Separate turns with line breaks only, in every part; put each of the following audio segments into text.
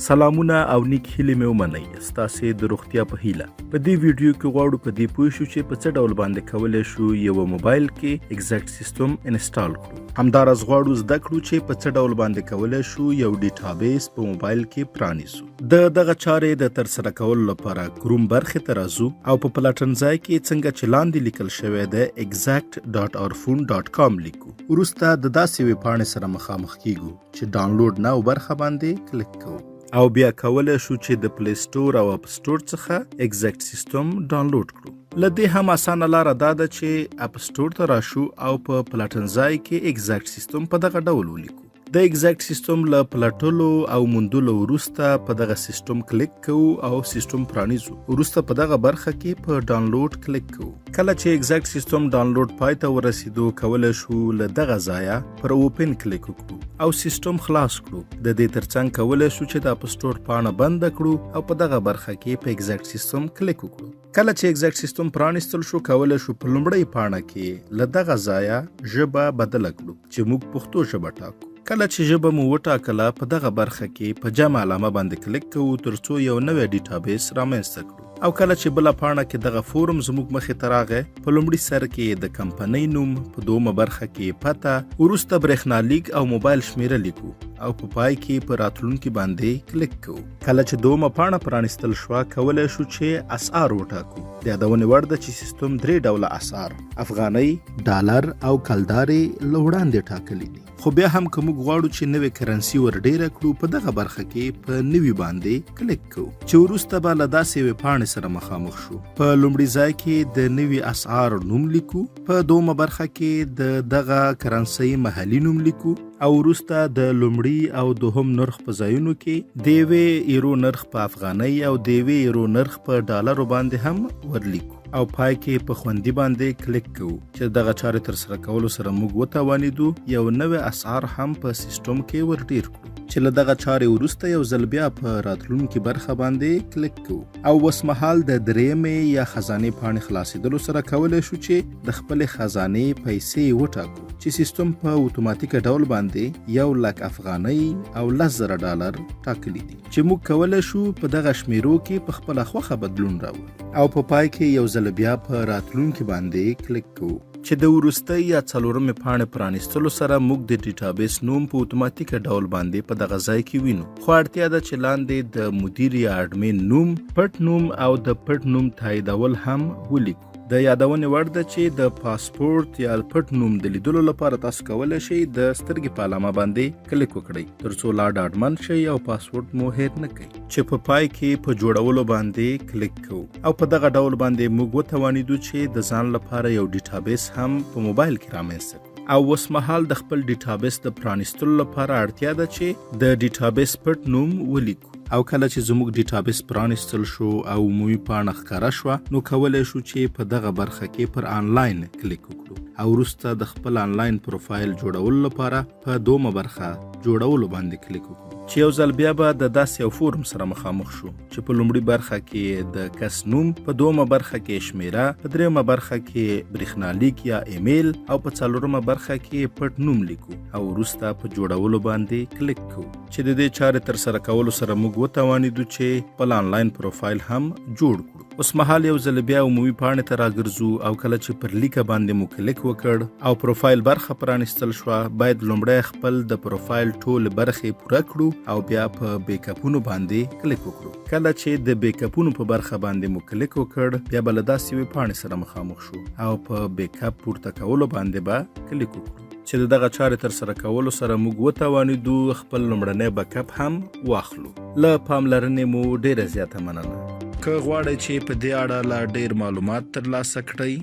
سلامونه او نیک هیلې مې ومنئ، ستاسې د روغتیا په هیله. په دې ویډیو کې غواړو په دې پوه شو چې په څه ډول باندې کولی شو یوه موبایل کې Exact سیستم install کړو. همداراز غواړو زده کړو چې په څه ډول باندې کولی شو یو database په موبایل کې پرانیزو. د دغه چارې د ترسره کولو لپاره کروم برخې ته راځو او په پلټنځای کې څنګه چې لاندې لیکل شوی دی exact.ourphone.com لیکو. وروسته د داسې یوې پاڼې سره مخامخ کیږو چې download now برخه باندې کلیک کوو او بیا کولی شو چې د Play Store او App Store څخه Exact سیستم ډاونلوډ کړو. له دې هم اسانه لاره دا ده چې App Store ته راشو او په پلټنځای کې Exact سیستم په دغه ډول ولیکو. د Exact سیستم له پلټلو او موندلو وروسته په دغه سیستم کلیک کوو او سیستم پرانیزو. وروسته په دغه برخه کې په ډاونلوډ کلیک کوو. کله چې Exact سیستم ډاونلوډ پای ته ورسیدو، کولی شو له دغه ځایه پر open کلیک وکړو او سیستم خلاص کړو. د دې ترڅنګ کولی شو چې د App Store پاڼه بنده کړو او په دغه برخه کې په Exact سیستم کلیک وکړو. کله چې Exact سیستم پرانیستل شو، کولی شو په لومړۍ پاڼه کې له دغه ځایه ژبه بدله کړو چې موږ پښتو ژبه ټاکو. کله چې ژبه مو وټاکله، په دغه برخه کې په جمع علامه باندې کلیک کوو ترڅو یو نوی database رامنځته کړو. او کله چې بله پاڼه کې دغه فورم زموږ مخې ته راغی، په لومړي سر کې د کمپنۍ نوم، په دومه برخه کې پته، وروسته برېښنالیک او موبایل شمیره لیکو او په پای کې په راتلونکي باندې کلیک کوو. کله چې دومه پاڼه پرانیستل شوه، کولی شو چې اسعار وټاکو. د یادونې وړ ده چې سیستم درې ډوله اسعار، افغانۍ، ډالر او کلدارې، له وړاندې ټاکلي دي، خو بیا هم که موږ غواړو چې نوې کرنسي ور ډیره کړو، په دغه برخه کې په نوي باندې کلیک کوو چې وروسته به له داسې یوې پاڼې سره مخامخ شو. په لومړي ځای کې د نوي اسعار نوم لیکو، په دومه برخه کې د دغه کرنسۍ محلي نوم لیکو او وروسته د لومړي او دوهم نرخ په ځایونو کې د یوې ایرو نرخ په افغانۍ او د یوې ایرو نرخ په ډالرو باندې هم ورلیکو او پای کې په خوندي باندې کلیک کوو چې دغه چارې ترسره کولو سره موږ وتوانیدو یو نوی اسعار هم په سیستم کې ور ډیر کړو. چې له دغه چارې وروسته یو ځل بیا په راتلونکي برخه باندې کلیک کوو او وسمهال د درېیمې یا خزانې پاڼې خلاصېدلو سره کولی شو چې د خپلې خزانې پیسې وټاکو چې سیستم په اتوماتیکه ډول باندې 1 لک افغانۍ او 10,000 ډالر ټاکلي دي چې موږ کولی شو په دغه شمیرو کې په خپله خوښه بدلون راوړو. او په پای کې یو ځل بیا په راتلونکي باندې کلیک کوو چې د وروستۍ یا څلورمې پاڼې پرانیستلو سره موږ د database نوم په اتوماتیکه ډول باندې په دغه ځای کې وینو، خو اړتیا ده چې لاندې د مدیر یا اډمین نوم، پټ نوم او د پټ نوم تاییدول هم ولیکو. د یادونې وړ ده چې د پاسپورت یا پټ نوم د لیدلو لپاره تاسو کولی شئ د سترګې په علامه باندې کلیک وکړئ ترڅو لا ډاډمن شئ او پاسورډ مو هېر نه کړئ. چې په پای کې په جوړولو باندې کلیک کوو او په دغه ډول باندې موږ وتوانیدو چې د ځان لپاره یو database هم په موبایل کې رامنځته کړو. او وسمهال د خپل database د پرانیستلو لپاره اړتیا ده چې د database پټ نوم ولیکو. او کله چې زموږ database پرانیستل شو او عمومي پاڼه ښکاره شوه، نو کولی شو چې په دغه برخه کې پر آنلاین کلیک وکړو او وروسته د خپل آنلاین پروفایل جوړولو لپاره په دومه برخه جوړولو باندې کلیک وکړو چې یو ځل بیا به د داسې یو فورم سره مخامخ شو چې په لومړي برخه کې د کس نوم، په دومه برخه کې شمیره، په دریمه برخه کې برېښنالیک یا ایمیل او په څلورمه برخه کې پټ نوم لیکو او وروسته په جوړولو باندې کلیک کوو چې د دې چارې ترسره کولو سره موږ وتوانیدو چې خپل آنلاین پروفایل هم جوړ کړو. اوس مهال یو ځل بیا عمومي پاڼې ته راګرځو او کله چې پر لیکه باندې مو کلیک وکړ او پروفایل برخه پرانیستل شوه، باید لومړی خپل د پروفایل ټول برخې پوره کړو او بیا په بیکاپونو باندې کلیک وکړو. کله چې د بیکاپونو په برخه باندې مو کلیک وکړ، بیا به له داسې یوې پاڼې سره مخامخ شو او په backup پورته کولو باندې به کلیک وکړو چې د دغه چارې ترسره کولو سره موږ وتوانیدو خپل لومړنی backup هم واخلو. له پاملرنې مو ډیره زیاته مننه. که غواړئ چې په دې اړه لا ډیر معلومات ترلاسه کړئ،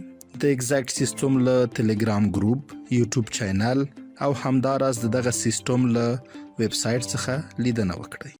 د Exact سیستم له تلګرام ګروپ، یوټیوب چینل او همداراز د دغه سیستم له ویب سایټ څخه لیدنه وکړئ.